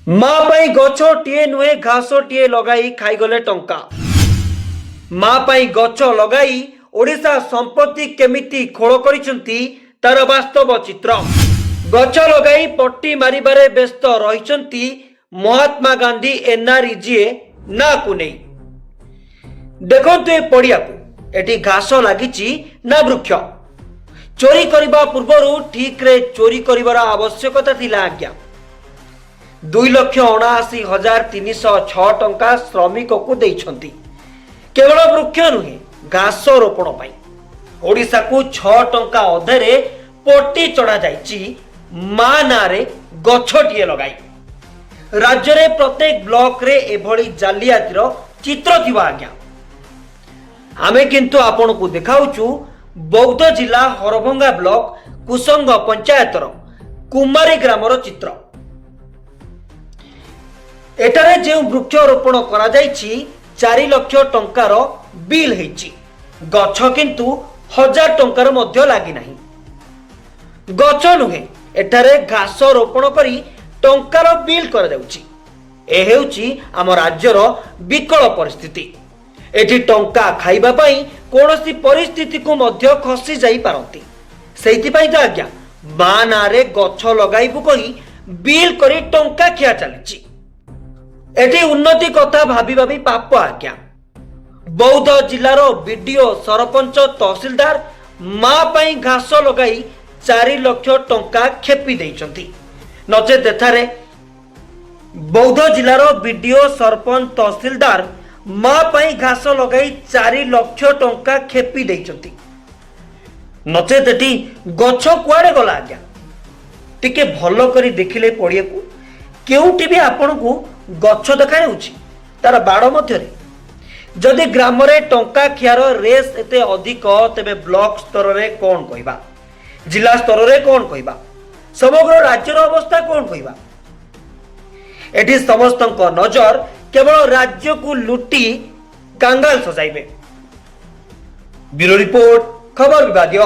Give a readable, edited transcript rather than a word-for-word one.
ମା ପାଇଁ ଗଛଟିଏ ନୁହେଁ, ଘାସଟିଏ ଲଗାଇ ଖାଇଗଲେ ଟଙ୍କା। ମା ପାଇଁ ଗଛ ଲଗାଇ ଓଡ଼ିଶା ସମ୍ପତ୍ତି କେମିତି ଖୋଳ କରିଛନ୍ତି, ତାର ବାସ୍ତବ ଚିତ୍ର। ଗଛ ଲଗାଇ ପଟି ମାରିବାରେ ବ୍ୟସ୍ତ ରହିଛନ୍ତି ମହାତ୍ମା ଗାନ୍ଧୀ ଏନ୍ଆର୍ଇଜିଏ ନାଁକୁ ନେଇ। ଦେଖନ୍ତୁ ଏ ପଡ଼ିଆକୁ, ଏଠି ଘାସ ଲାଗିଛି ନା ବୃକ୍ଷ? ଚୋରି କରିବା ପୂର୍ବରୁ ଠିକରେ ଚୋରି କରିବାର ଆବଶ୍ୟକତା ଥିଲା ଆଜ୍ଞା। 2,79,306 ଟଙ୍କା ଶ୍ରମିକକୁ ଦେଇଛନ୍ତି, କେବଳ ବୃକ୍ଷ ନୁହେଁ, ଘାସ ରୋପଣ ପାଇଁ। ଓଡ଼ିଶାକୁ 6 ଟଙ୍କା ଅଧେରେ ପଟି ଚଢ଼ାଯାଇଛି ମା ନାଁରେ ଗଛଟିଏ ଲଗାଇ। ରାଜ୍ୟରେ ପ୍ରତ୍ୟେକ ବ୍ଲକରେ ଏଭଳି ଜାଲିଆତିର ଚିତ୍ର ଥିବ ଆଜ୍ଞା। ଆମେ କିନ୍ତୁ ଆପଣଙ୍କୁ ଦେଖାଉଛୁ ବୌଦ୍ଧ ଜିଲ୍ଲା ହରଭଙ୍ଗା ବ୍ଲକ କୁସଙ୍ଗ ପଞ୍ଚାୟତର କୁମାରୀ ଗ୍ରାମର ଚିତ୍ର। ଏଠାରେ ଯେଉଁ ବୃକ୍ଷରୋପଣ କରାଯାଇଛି, 4 ଲକ୍ଷ ଟଙ୍କାର ବିଲ୍ ହେଇଛି। ଗଛ କିନ୍ତୁ 1000 ଟଙ୍କାର ମଧ୍ୟ ଲାଗିନାହିଁ। ଗଛ ନୁହେଁ, ଏଠାରେ ଘାସ ରୋପଣ କରି ଟଙ୍କାର ବିଲ୍ କରାଯାଉଛି। ଏ ହେଉଛି ଆମ ରାଜ୍ୟର ବିକଳ ପରିସ୍ଥିତି। ଏଠି ଟଙ୍କା ଖାଇବା ପାଇଁ କୌଣସି ପରିସ୍ଥିତିକୁ ମଧ୍ୟ ଖସି ଯାଇପାରନ୍ତି। ସେଇଥିପାଇଁ ତ ଆଜ୍ଞା, ମା ନାଁରେ ଗଛ ଲଗାଇବୁ କହି ବିଲ୍ କରି ଟଙ୍କା ଖିଆ ଚାଲିଛି। ଏଠି ଉନ୍ନତି କଥା ଭାବିବା ବି ପାପ ଆଜ୍ଞା। ବୌଦ୍ଧ ଜିଲ୍ଲାର ବିଡିଓ, ସରପଞ୍ଚ, ତହସିଲଦାର ମା ପାଇଁ ଘାସ ଲଗାଇ 4 ଲକ୍ଷ ଟଙ୍କା ଖେପି ଦେଇଛନ୍ତି। ନଚେତ ଏଠାରେ ବୌଦ୍ଧ ଜିଲ୍ଲାର ବିଡିଓ, ସରପଞ୍ଚ, ତହସିଲଦାର ମା ପାଇଁ ଘାସ ଲଗାଇ 4 ଲକ୍ଷ ଟଙ୍କା ଖେପି ଦେଇଛନ୍ତି। ନଚେତ ଏଠି ଗଛ କୁଆଡ଼େ ଗଲା ଆଜ୍ଞା? ଟିକେ ଭଲ କରି ଦେଖିଲେ ପଡ଼ିଆକୁ କେଉଁଠି ବି ଆପଣଙ୍କୁ ଗଛ ଦେଖାଯାଉଛି ତାର ବାଡ଼ ମଧ୍ୟରେ? ଯଦି ଗ୍ରାମରେ ଟଙ୍କା ଖିଆର ରେସ୍ ଏତେ ଅଧିକ, ତେବେ ବ୍ଲକ ସ୍ତରରେ କ'ଣ କହିବା? ଜିଲ୍ଲା ସ୍ତରରେ କ'ଣ କହିବା? ସମଗ୍ର ରାଜ୍ୟର ଅବସ୍ଥା କ'ଣ କହିବା? ଏଠି ସମସ୍ତଙ୍କ ନଜର କେବଳ ରାଜ୍ୟକୁ ଲୁଟି କାଙ୍ଗାଲ ସଜାଇବେ। ବ୍ୟୁରୋ ରିପୋର୍ଟ, ଖବର ବିବାଦୀୟ।